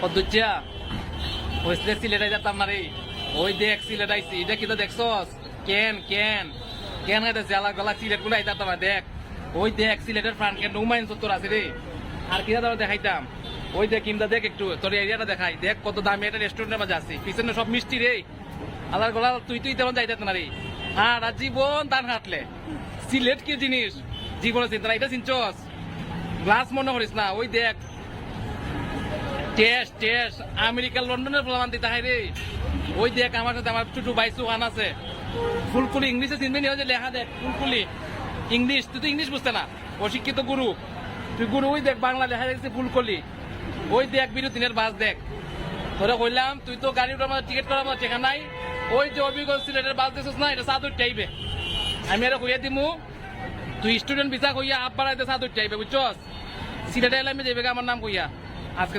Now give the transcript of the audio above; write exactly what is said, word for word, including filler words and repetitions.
কত দুচ্ছা? ওই সিলেট, সিলেট আইতাম না রে। ওই দেখ সিলেট আইছি, ইটা কিতা দেখছস? কেন, কেন? কেন খাইতেছে আলার গলা সিলেট গুলো আইতাম না, দেখ। ওই দেখ সিলেটের ফ্রান্ট গেট হুমায়ুন চত্বর আছে রে। আর কিতা তোরা দেখাইতাম? ওই দেখ ইমদা দেখ একটু, তোর এরিয়াটা দেখাই। দেখ কত দামি একটা রেস্টুরেন্টের মাঝে আছি, পিছনে সব মিষ্টি রে। আলার গলা তুই তুই তেমন যাইতে না রে। আর আর জীবন ধান কাটলে সিলেট কি জিনিস? জীবনে চিন্তা না, এটা চিনছস? গ্লাস মনে করিস না, ওই দেখ টেস টেস, আমেরিকা লন্ডনের প্রমাণ দিতে হয় রে। ওই দেখ আমার সাথে আমার ছোট ভাই সুহান আছে, ফুলকুলি ইংলিশে চিনবি নি, ওই যে লেখা দেখ ফুলকুলি ইংলিশ, তুই তো ইংলিশ বুঝতে না, অশিক্ষিত গুরু। তুই গুরু, ওই দেখ বাংলা লেখা দেখছি ফুলকলি। ওই দেখ বিরু তিনের বাস দেখ। তোরে কইলাম তুই তো গাড়ি উঠার মতো টিকিট করার মতো টেকা নাই। ওই যে অবিগল সিলেটের বাস দেখছস না, এটা সাত উঠতে আইবে। আমি আরে কইয়া দিমু, তুই স্টুডেন্ট ভিসা কইয়া আপ বাড়াইতে সাত উঠতে আইবে, বুঝছস? সিলেটে এলামে যাইবে আমার নাম কইয়া।